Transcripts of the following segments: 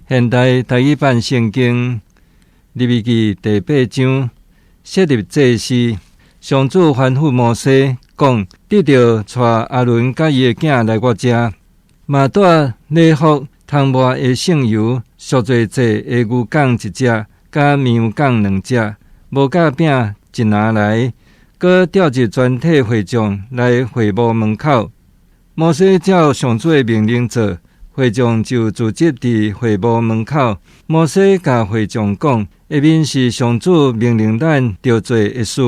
現代台語版聖經利未記第八章設立祭司。上主吩咐摩西講：你著帶亞倫佮伊的囝來我遮，嘛帶禮服、塗抹的聖油、贖罪祭的牛犅一隻，佮綿羊犅兩隻，無酵餅一籃來，閣召集全體會眾來會幕門口。摩西照上主的命令做，會眾就聚集佇會幕門口。摩西共會眾講：下面是上主命令咱著做的事。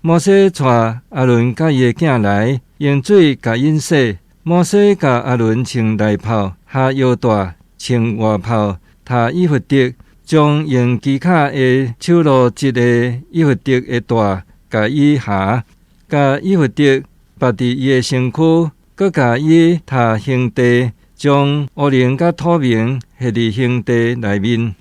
摩西帶亞倫佮伊的囝來，用水共𪜶洗。摩西共亞倫穿內袍、繫腰帶、穿外袍、疊以弗得，將用機巧的手路織的以弗得的帶共伊縖，共以弗得縛佇伊的身軀，閣共伊疊胸帶，將烏靈佮土明繫佇胸帶內面，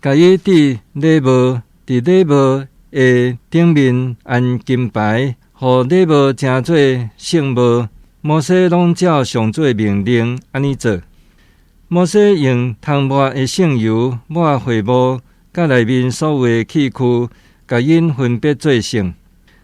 共伊戴禮帽，佇禮帽的頂面安金牌，予禮帽成做聖帽。摩西攏照上主的命令按呢做。摩西用塗抹的聖油抹會幕，佮內面所有的器具，共𪜶分別做聖。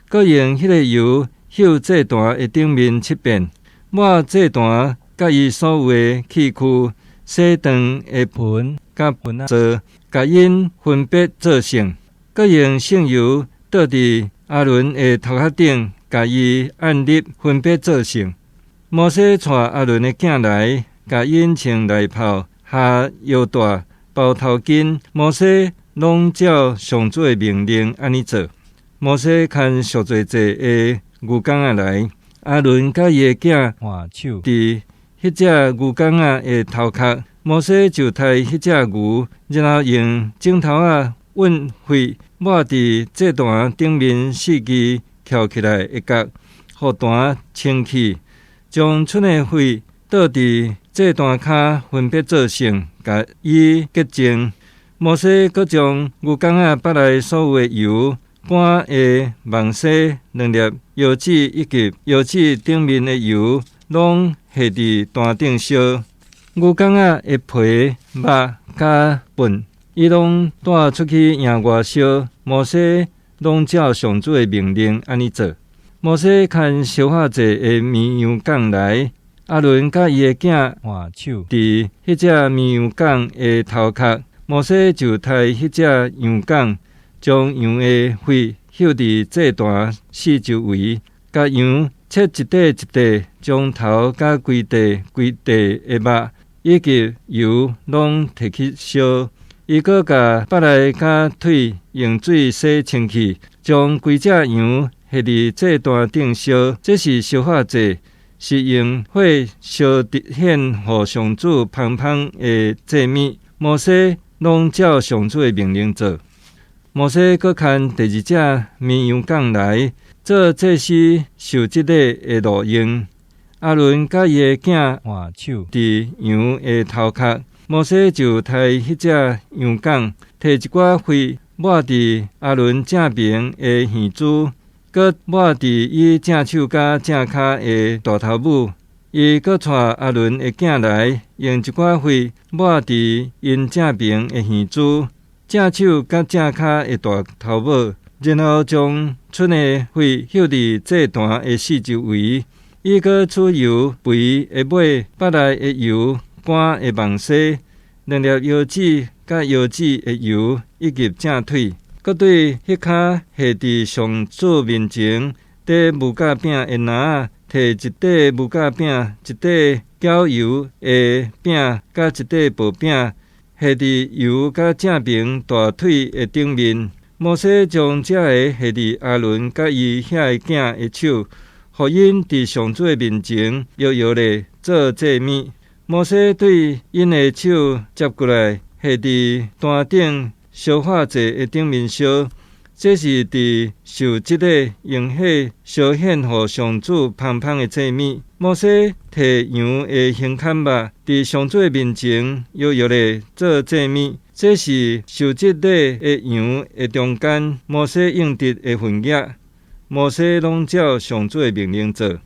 閣用彼个油溼祭壇的頂面七遍，抹祭壇佮伊所有的器具、洗頓的盆佮盆仔座，共𪜶分別做聖。閣用聖油倒佇亞倫的頭殼頂，共伊按立分別做聖。摩西帶亞倫的囝來，共𪜶穿內袍、繫腰帶、包頭巾。摩西攏照上主的命令按呢做。摩西牽贖罪祭的牛犅仔來，亞倫佮伊的囝換手佇彼隻牛犅仔的頭殼。摩西就刣彼隻牛，然後用指頭仔勻血抹佇祭壇頂面四支翹起來的角，予壇清氣。將賰的血倒佇祭壇跤分別做聖，共伊潔淨。摩西閣將牛犅仔腹內所有的油、肝的網紗、兩粒腰子以及腰子頂面的油，攏繫佇壇頂燒。牛犅仔的皮、肉佮糞，伊攏帶出去營外燒。摩西攏照上主的命令按呢做。摩西牽燒化祭的綿羊犅來，亞倫佮伊的囝換手佇彼隻綿羊犅的頭殼。摩西就刣彼隻羊犅，將羊的血溼佇祭壇四周圍，共羊切一塊一塊，將頭佮規塊規塊的肉以及油攏提去燒。伊閣共腹內佮腿用水洗清氣，將規隻羊繫佇祭壇頂燒。這是燒化祭，是用火燒獻予上主芳香的祭物。摩西攏照上主的命令做。摩西閣牽第二隻綿羊犅來，做祭司受割禮的路用。亞倫佮伊的囝換手佇羊的頭殼。摩西就刣彼隻羊犅，提一寡血抹佇亞倫正爿的耳珠，閣抹佇伊正手佮正跤的大頭拇。伊閣帶亞倫的囝來，用一寡血抹佇𪜶正爿的耳珠、正手佮正跤的大頭拇，然後將賰的血溼佇祭壇的四周圍。伊閣取油肥的尾、腹內的油、肝的網紗、兩粒腰子佮腰子的油以及正腿，閣對彼跤繫佇上主面前綴無酵餅的籃仔，提一塊無酵餅、一塊攪油的餅佮一塊薄餅，繫佇油佮正爿大腿的頂面。摩西將這个繫佇亞倫佮伊遐个囝的手，予𪜶佇上主的面前搖搖咧做祭物。摩西對𪜶的手接過來，繫佇壇頂燒化祭的頂面燒。這是佇受割禮用火燒獻予上主芳香的祭物。摩西提羊的胸坎肉，佇上主的面前搖搖咧做祭物。這是受割禮的羊的中間，摩西應得的份額。摩西攏照上主的命令做。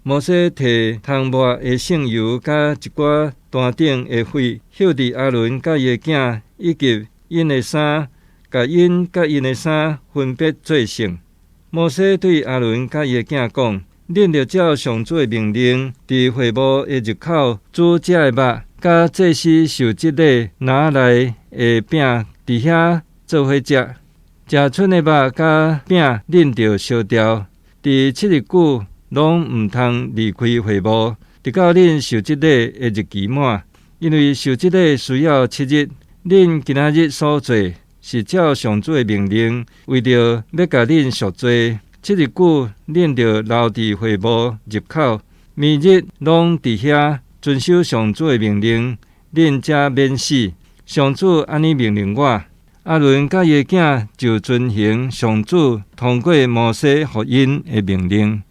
摩西提塗抹的聖油，佮一寡壇壇頂的火，燒佇亞倫佮伊的囝以及𪜶的衫，共𪜶佮𪜶的衫分別做聖。摩西對亞倫佮伊的囝講：恁著照上主的命令，佇會幕的入口煮食的肉，佮祭司受這禮拿來的餅，佇遐做伙食。食賰的肉佮餅，恁著燒掉。佇7日久，攏毋通離開會幕，直到恁受這禮的日期滿。因為受這禮需要七日。恁今仔日所做，是照上主的命令，為著欲共恁贖罪。七日久，恁著留佇會幕入口，暝日攏佇遐遵守上主的命令，恁才免死。上主按呢命令我。亞倫佮伊的囝就遵行上主通過摩西予𪜶的命令。